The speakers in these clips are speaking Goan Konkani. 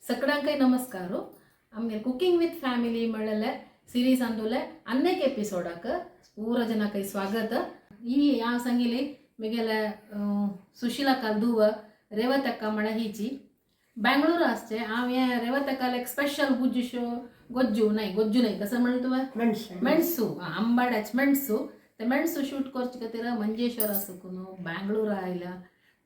सगळ्यांकय नमस्कार. आमगे कुकिंग विथ फॅमिली म्हणलेले सिरीज अंदुले अनेक एपिसोडाक ಪೂರ ಜನಕ್ಕೆ ಸ್ವಾಗತ. ಈ ಯಾವ ಸಂಗಿಲಿ मिगेले सुशिलाका दुव रेवतक्का म्हळ्यार हिची बेंगळूर आसचे. हांव हें रेवतक्काला एक स्पेशल गुज्जू गोज्जू नाही गोज्जू नाही कसं म्हणटा तुवें? ಮೆಣಸು. ಮೆಣಸು, आंबाड्याच ಮೆಣಸು. ते ಮೆಣಸು शूट करचे खातीर मंजेश्वर आसून बेंगळूर आयला.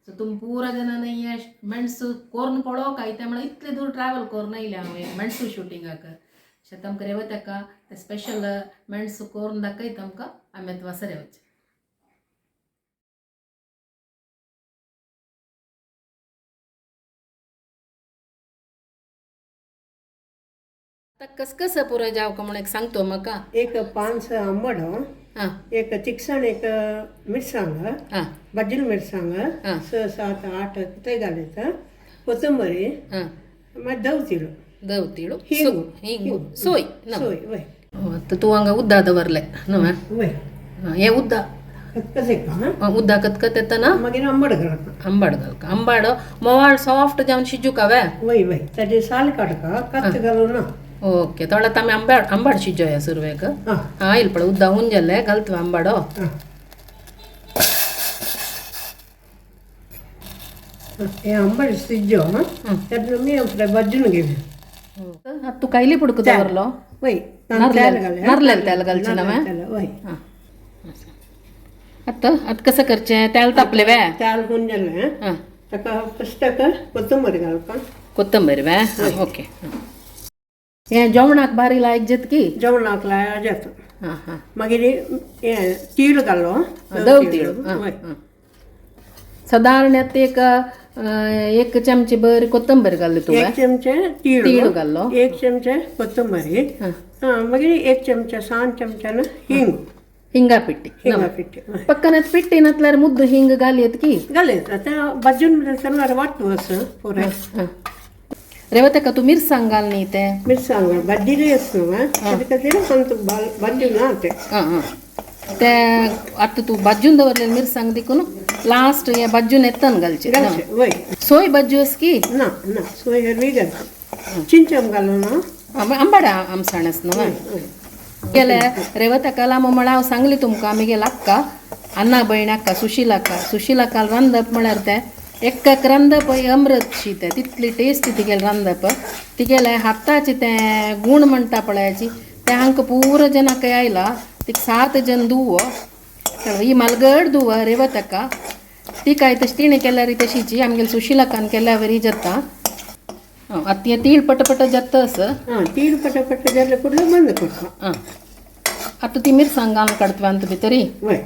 सो तुम पुरा जणांनी हे ಮೆಣಸು कोर्न पळोवंक आयता म्हळ्यार इतले दूर ट्रॅवल करून आयले हांव हे ಮೆಣಸು शूटिंगाक. अशें तुमकां रेवतक्का ते स्पेशल ಮೆಣಸು कोरून दाखयता आमकां. आमी आतां वासरे वचचें. आतां कस कसं पुरो जावका म्हूण एक सांगतो म्हाका. एक पांच आंबडो, हां एक तिखसाण, एक मिरसांग, हां बज्जिल मिरसांग, हां. 6 7 8 कितें घालयता, कोथंबरी, हां मागीर धव तिळू, दव तिळू, हिंग. हिंग, सोय ना. सोय वय. तर तूं हांगा उद्दा दवरले न्हू? वय. हें उद्दा कतकत. उद्दा कतकत येतना मागीर आंबड घालप. आंबाड घालका. आंबाड मोवाळ सॉफ्ट जावन शिजूका वे. वय वय, ताजे साल काडका, कत्त घालूं ना. ओके, थोडो आमी आंबाड आंबाड शिजोया सुरवेक. हां. आयल पळय उद्दा हुन जालें, घालता आंबाडो. हां, हे आंबड शिजो तेन्ना मी आपल्या बाजून घेवया. आतां तूं कायली पुडको दवरलो? वय. नारलेल नारलेल तेल घालचें ना? वय. हां, आतां आतां कसं करचें? तेल तापलें वे? तेल हुन जालें. हां. ताका फर्स्ट कोथंबीर घालपा. कोथंबीर वे, ओके. हें जेवणाक बारी लायक जाता की? जेवणाक लाय जाता. हां हां. मागीर हें तीळ घालो. धव तीळ. वय. सादारण एक एक चमचे बरी कोथंबीर घातली तुवें. एक चमचे तीळ. तीळ घालो. एक चमचे कोथंबीर, मागीर एक चमचे सान चमच्यान हिंग. हिंगा पिट्टी. हिंगा पिट्टी. पक्कन पिट्टी नसल्यार मुद्द हिंग घालयत की? घालयत. आतां भाजून जाल्यार वांटू असो पुराय. रेवतक्का, तूं मिरसांग घाल न्ही तें. मिरसांग भाजिल्ली आसता न्हू, ताजे खातीर आमकां भाजून ना तें. हां हां, ते आतां तूं भाजून दवरलेले मिरसांग देखून लास्ट हे भाजून येतान घालचें. घालचें वय. सोय भाजू आस की? ना ना, सोय हरवी घालता, चिंचम घालूं ना. आंबाडा आमसाण आस न्हू गेले. रेवतक्का लांब म्हळ्यार हांव सांगली तुमकां, आमगेले अक्का, अन्ना भयण अक्का सुशिलाका. सुशिलाकाल रांदप म्हळ्यार तें एक्काक रांदप अमृत शी तें, तितली टेस्टी तिगेलें रांदप. तिगेलें हाताचें तें गूण म्हणटा पळयाची तें हांकां पुरो जनाक आयला. तिका 7 जण दुवो, ही मालगड दुव रेवतक्का. तिकाय तशें तिणें केल्यार तशीची आमगेले सुशिलाकान केल्यार बरी जाता. आतां हें तीळ पटपट जाता असं. हां, तीळ पटापट जालें फुडलें बंद करता. आं, आतां ती मिरसांग घालून काडटा आनी भितरी. वय.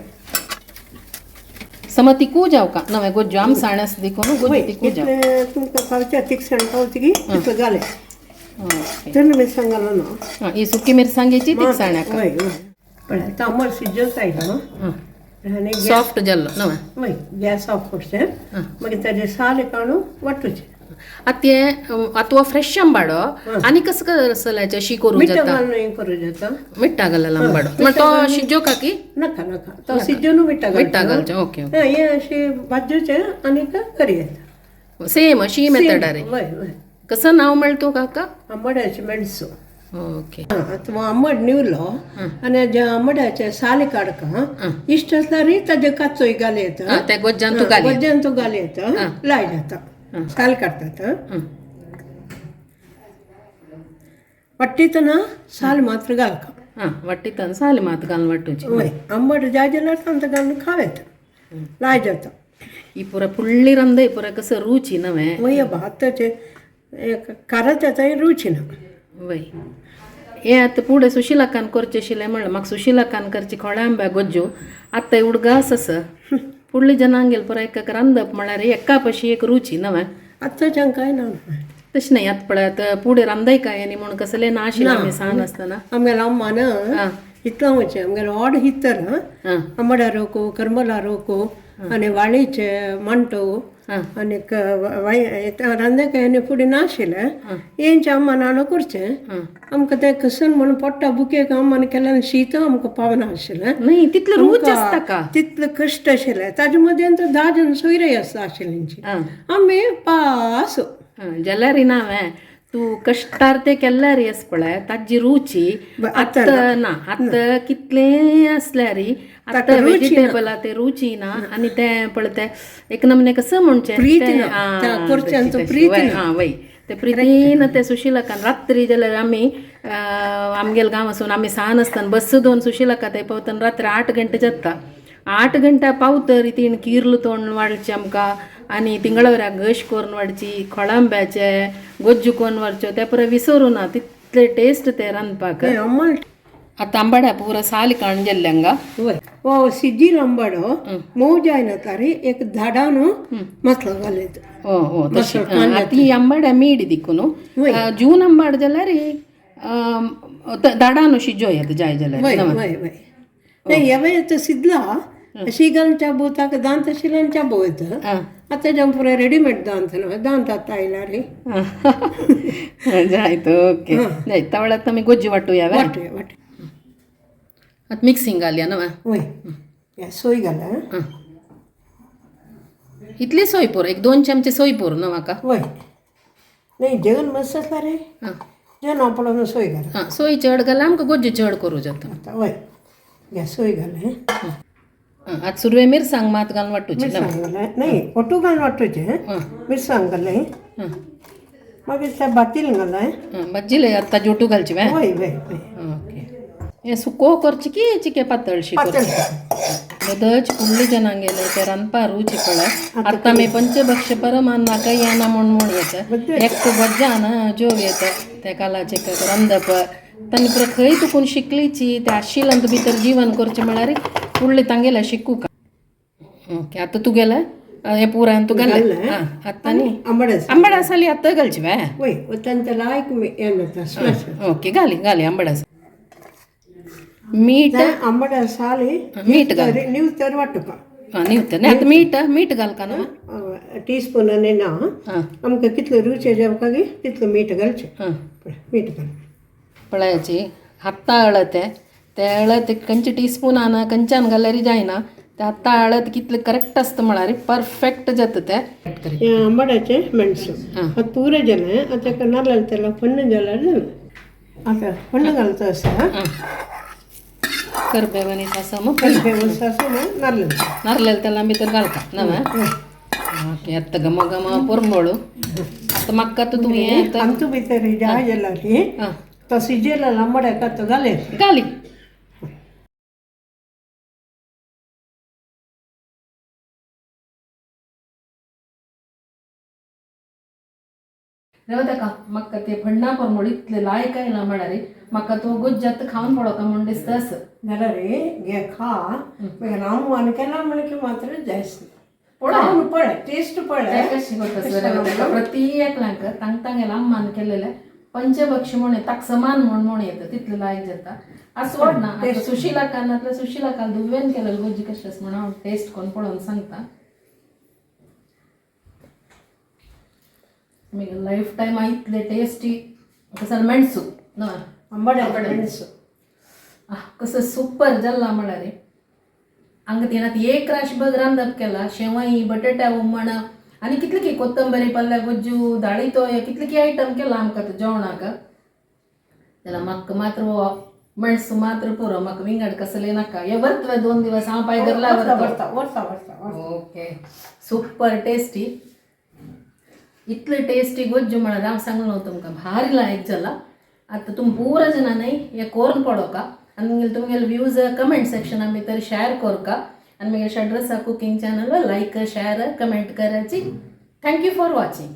सम तिकू जावका नवें गोज्जू आमसाण आसा देखून गोज्जू तिकू जाव. इतलें तुमकां खावच्या तिखसाण पावतकी तितलें घालें. ओके. थंड मिरसांग घालूं ना. आं, ही सुकी मिरसांगेची तिखसाण. वय वय, पळय आतां आंबट शिजत आयलो आनी सॉफ्ट जाल्लो नवें. वय, गॅस ऑफ करचें, मागीर ताजे साल काडून वांटूचें. आतां तें आतां हो फ्रेश आंबाडो आनी कसो कसल्याचें शी करूं मिठा जाता? घालून हें करूं जाता. मिठा घाललेलो आंबाडो म्हण तो शिजोवका की? नाका नाका, तो शिजोवन मिठा. मिठा घालचें, ओके. हें अशें भाजूचें आनी करी येता. सेम अशी मेथडार. वय वय. कसं नांव म्हणलें तूं काका? आंबाड्याचें मेणसो. ओके. आतां आंबट निवलो आनी जे आंबड्याचे साल काडका, इश्ट आसल्यार ताजे काचोय घाल येता. ते गोज्जान तूं घाल. गोज्जान तूं घाल येता, लाय जाता. साल काडटात वाट्टितना साल मात्र घालका. हां, वाट्टितना साल मात घालून वाटूची. वय, आंबट जाय जाल्यार तांकां घालून खावं येता, लाय जाता. ही पुरा फुडली रांदय पुरा कसं रुची नवें. वय, भाताचें एक खारत येता, रुची ना. वय, हें आतां फुडें सुशिलाकान करचें आशिल्लें म्हणलें म्हाका. सुशिलाकान करची खोळ्या आंब्या गोज्जू आतां उडगास आसा. फुडली जनांगेल पुरा एक रांदप म्हळ्यार एका पशी एक रुची नवें. आतांच्यान कांय ना. तशें न्हय, आतां पळय आतां फुडें रांदय काय न्ही म्हूण कसलें ना आशिल्लें आमी सान आसतना. आमगेले अम्मान इतलो वचें आमगेले व्हड हितर आंबडा रोको, करमला रोको आनी वाळीचे मांटो आनीक रांदे आनी फुडें नाशिल्लें हेंचे अम्मान हाडून करचें आमकां. तें कसन म्हणून पोट्टा बुकेक अम्मान केल्यार शीत आमकां पावना आशिल्लें. न्हय, तितलें रूच आसता का? तितलें कश्ट आशिल्लें. ताजे मदें तर 10 जाण सोयरे आसता आशिल्लीं. आमी पास. जाल्यार ना हांवें तूं कश्टार ते केल्यार येस पळय ताजी रुची आतां ना, आतां कितलें असल्यार आतां वेजिटेबल ते रुची ना आनी ते पळय ते एक नमने कसं म्हणचें, हां वय ते प्रितीन ते सुशिलाकान रात्री जाल्यार आमी आमगेले गांव आसून आमी सान आसतना बस दोन सुशिलाका ते पावतना रात्री 8 घंटे जाता. 8 घंटे पावतरी तीण किर्ल तोंड वाडचे आमकां आनी तिंगळावऱ्या गश करून वाडची, खोळंब्याचे गोज्जू कोन्न वाडच्यो, ते पुरो विसरू ना तितले टेस्ट ते रांदपाक. आतां आंबाड्या पुरो साल काण जाल्ले हांगा. ओ सिजील आंबाडो मोव जायना तारी एक झाडान मसलो घालयता. ओ ओ तशी आतां ही आंबाड्या मीड दिकून जून आंबाड जाल्यार दाडान शिजो येता जाय जाल्यार. वय वय वय नाही येवे सिजला शी घालून चाबो ताका दांत शिलान चाबो येता. आतां जें पुरो रेडीमेड दांत न्हय दांत आतां आयला रे. जायत ओके जायत तवळ्यात आमी गोज्जी वांटुया. वांटुया वांटुया. आतां मिक्सिंग घालया न्हू. वय सोय घाला. इतली सोय पुरो, एक 2 चमचे सोय पुरो न्हू म्हाका. वय नाही जेवण मस्त आसला रे, जेवण हांव पळोवन सोय घाला. हां सोय चड घाल्यार आमकां गोज्जू चड करूं जाता. आतां वय घे सोय घाल. आतां सुरवे मिरसांग मात घालून वांटुची. मिरसांग घाल नाही ओटू घालून वांटुचें, मिरसांग घालें मागीर ते बातील घालाय. भाजिले आतां जोटू घालची. वय वय वय. ओके हें सुको करची की चिके पातळशी करची? बदच फुडले जनांक गेले ते रांदपा रुची पळय. आतां आमी पंचभक्ष परमान्नाक येना म्हूण म्हूण येता, एक बज्जान जोव येता त्या कालाचे रांदप तांणी पुरो खंय तुकून शिकलीची ते आशिलांत भितर जीवन करचें म्हळ्यार फुडले तांगेले शिकूंक. ओके आतां तुगेलें हें पुरायन तूं घालें. आं आतां न्ही आंबाडा साली आतां घालची वे. वय तांचे लायक हें जाता. ओके घाली घाली आंबाडा मीठ आंबाडा साली मीठ घाल निवतर वांटुका. आं निवतर न्ही आतां मीठ मीठ घालका न्हू टी स्पून आनी ना आमकां कितलो रुच जेवका तितलो मीठ घालचें. मीठ घाल पळयाची आत्तां हळद ते हळद खंयचे टी स्पून आना खंयच्यान घाल्यार जायना, ते आत्तां हळद कितले करेक्ट आसता म्हळ्यार परफेक्ट जाता ते. हें आंबाड्याचें मेणसू आतां पुरो जालें. आतां ताका नाल्ल तेला फोण्ण जाल्यार जालें. आतां फोण्ण घालता आसा करबेव आनी सासम करबेव सासम नाल्ल नारलेल तेला भितर घालता न्हय. ओके आतां घम घम पोरमोळू. आतां म्हाका आतां तूं हें आमचो भितर जाय जाल्यार तो सिजेला आंबाड्याक आतां घालें घाली. रेवताका म्हाका ते फण्णा परमळ इतले लायक आयला म्हळ्यार म्हाका तो गोज्जात खावन पळोवका म्हूण दिसता असं जाल्यार गे खा मागीर हांव आनी केला म्हण की मात्र जायच पळोवन पळय टेस्ट पळय कशी करता. प्रति एकल्यांक तांग तांगेल्या अम्मान केलेले पंचभक्ष म्हण ताक समान म्हूण म्हूण येता तितले लायक जाता. आतां सोड ना आतां सुशिलाकान नातल्यार सुशिलाकान दुवेन केलेले गोज्जी कशें आसा म्हूण हांव टेस्ट करून पळोवन सांगता. मागीर लायफ टायम इतले टेस्टी कसं मेणसू न्हय आंबाड्या मेणसू कसं सुपर जाल्ला म्हळ्यार हांगा तिणें एक राश बग रांदप केला शेवई बटाट्या हुमण आनी कितले की कोथंबरी पल्ल्या गोज्जू दाळी तोय कितले की आयटम केला आमकां जेवणाक. जाल्यार म्हाका मात्र मेणसू मात्र पुरो, म्हाका विंगड कसले नाका. हे वरतवे 2 दिवस हांव पाय घरला वरता वरता वरता. ओके सुपर टेस्टी इतले टेस्टी गोज्जू म्हळ्यार हांव सांगलो तुमकां भारी लायक जाला. आतां तुमी पुरा जाणांनी हें करून पळोवका आनी तुमगेले व्यूज कमेंट सेक्शना भितर शेअर करका आनी मागीर Shadrasa cooking channel like share comment करायची. Thank you for watching.